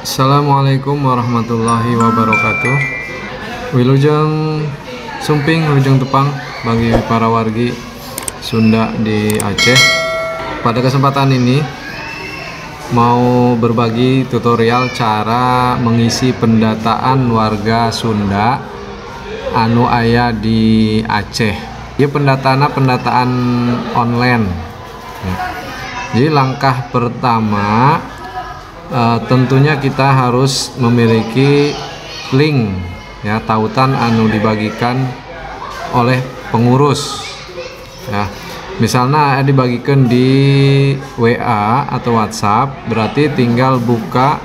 Assalamualaikum warahmatullahi wabarakatuh. Wilujeng sumping, wilujeng tepang bagi para wargi Sunda di Aceh. Pada kesempatan ini mau berbagi tutorial cara mengisi pendataan warga Sunda anu aya di Aceh. Ini pendataan online. Ya. Jadi langkah pertama, tentunya kita harus memiliki link, ya, tautan anu dibagikan oleh pengurus, ya. Misalnya dibagikan di WA atau WhatsApp, berarti tinggal buka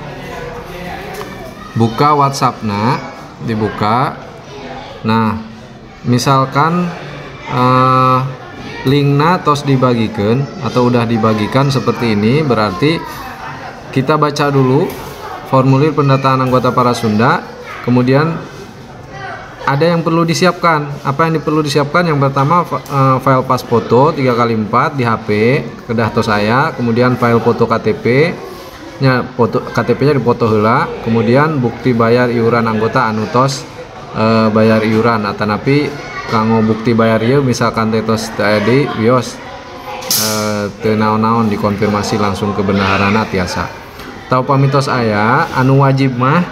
buka WhatsApp, nah, dibuka. Nah, misalkan linknya tos dibagikan atau udah dibagikan seperti ini, berarti kita baca dulu formulir pendataan anggota para Sunda, kemudian ada yang perlu disiapkan. Apa yang perlu disiapkan? Yang pertama, file pas foto 3x4 di HP, kedah tos aya, kemudian file foto KTP, nya, foto KTP-nya dipoto heula, kemudian bukti bayar iuran anggota anu tos bayar iuran, atanapi kanggo bukti bayar ieu misalkan teh tos teu aya di wios, teu naon-naon, dikonfirmasi langsung ke bendaharana tiasa. Tah, upami tos aya, anu wajib mah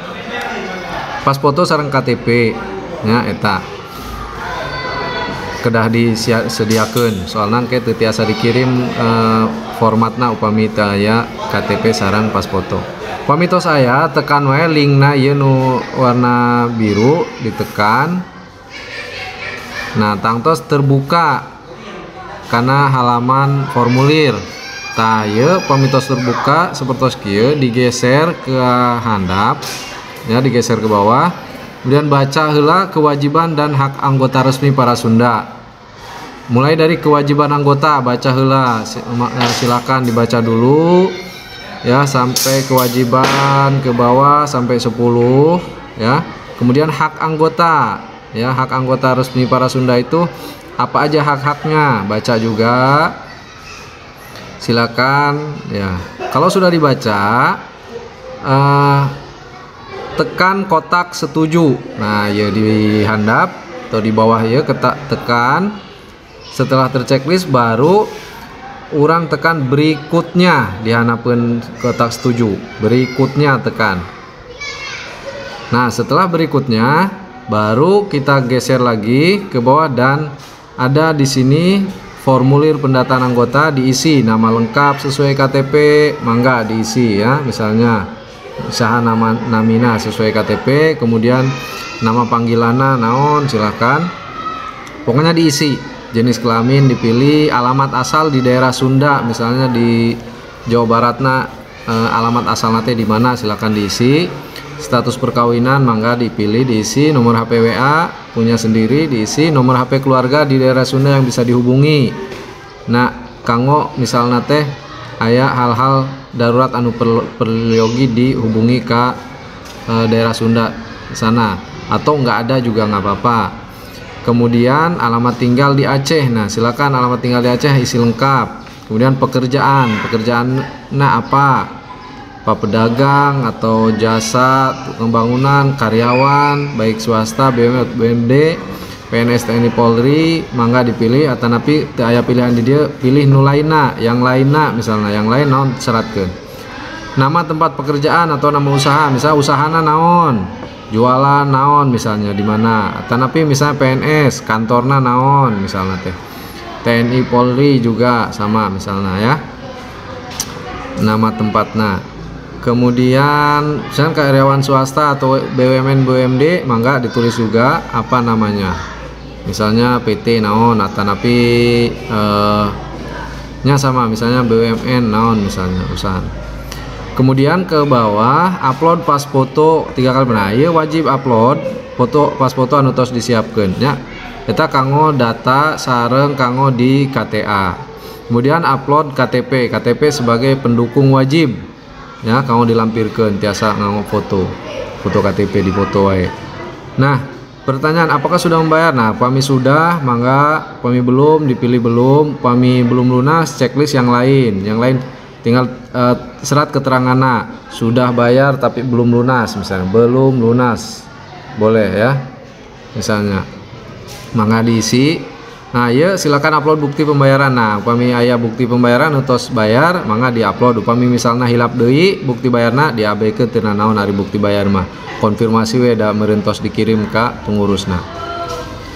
pas foto sareng KTP nya, eta kedah disediakeun, soalna engke teu tiasa dikirim formatna upami teu aya KTP sareng pas foto. Upami tos aya, tekan wae linkna ieu nu warna biru, ditekan. Nah, tangtos terbuka karena halaman formulir. Tah, ieu upami tos terbuka seperti kieu, digeser ke handap ya, digeser ke bawah, kemudian baca heula kewajiban dan hak anggota resmi para Sunda. Mulai dari kewajiban anggota, baca heula, silakan dibaca dulu ya, sampai kewajiban ke bawah sampai 10 ya. Kemudian hak anggota ya, hak anggota resmi para Sunda itu apa aja hak-haknya, baca juga silakan ya. Kalau sudah dibaca, tekan kotak setuju. Nah, ya, di handap atau di bawah ya, tekan. Setelah terchecklist, baru urang tekan berikutnya di handapeun kotak setuju, berikutnya tekan. Nah, setelah berikutnya, baru kita geser lagi ke bawah dan ada di sini formulir pendataan anggota, diisi nama lengkap sesuai KTP, mangga diisi ya, misalnya saha nama namina sesuai KTP, kemudian nama panggilanna naon, silakan, pokoknya diisi. Jenis kelamin dipilih, alamat asal di daerah Sunda, misalnya di Jawa Baratna, alamat asal nanti di mana, silakan diisi. Status perkawinan mangga dipilih, diisi. Nomor HP WA punya sendiri diisi, nomor HP keluarga di daerah Sunda yang bisa dihubungi. Nah, kanggo misalnya teh aya hal-hal darurat anu perlu dihubungi ke daerah Sunda sana, atau nggak ada juga nggak apa-apa. Kemudian alamat tinggal di Aceh. Nah, silakan alamat tinggal di Aceh isi lengkap. Kemudian pekerjaan, pekerjaan nah apa? Apa pedagang atau jasa, tukang bangunan, karyawan, baik swasta, BUMN, BUMD, PNS, TNI, Polri, mangga dipilih, atau napi teu aya pilihan di dieu, pilih nu lainna, yang lainna misalnya, yang lain naon seratkeun. Nama tempat pekerjaan atau nama usaha, misalnya usahana naon, jualan naon misalnya di mana, atau napi misalnya PNS, kantorna naon misalnya teh. TNI, Polri juga sama misalnya ya. Nama tempatna. Kemudian misalnya karyawan swasta atau BUMN, BUMD, mangga ditulis juga apa namanya. Misalnya PT naon, atau napi nya sama misalnya BUMN naon misalnya usaha. Kemudian ke bawah, upload pas foto 3 kali. Nah, ieu wajib upload foto pas foto anu tos disiapkeun nya. Eta kanggo data sareng kanggo di KTA. Kemudian upload KTP, KTP sebagai pendukung wajib ya, kanggo dilampirkeun, tiasa nganggo foto foto KTP di foto wae. Nah, pertanyaan, apakah sudah membayar? Nah, pami sudah mangga, pami belum dipilih belum, pami belum lunas checklist yang lain. Yang lain Tinggal serat keteranganna sudah bayar tapi belum lunas misalnya, belum lunas boleh ya misalnya, mangga diisi. Nah ya silakan upload bukti pembayaran. Nah upami aya bukti pembayaran tos bayar mangga diupload. Upami misalnya hilap deui bukti bayarna diabekeun teu nanaon ari bukti bayar mah, konfirmasi we da meureun tos dikirim ka pengurusna.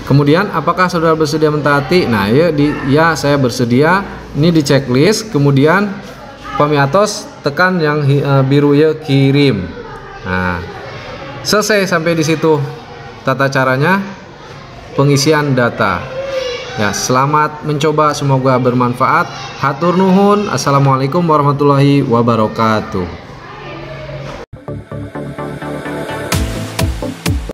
Kemudian apakah saudara bersedia mentaati? Nah ya, ya saya bersedia. Ini di checklist. Kemudian upami atos tekan yang biru ya, kirim. Nah selesai sampai di situ tata caranya pengisian data. Ya, selamat mencoba, semoga bermanfaat. Hatur nuhun. Assalamualaikum warahmatullahi wabarakatuh.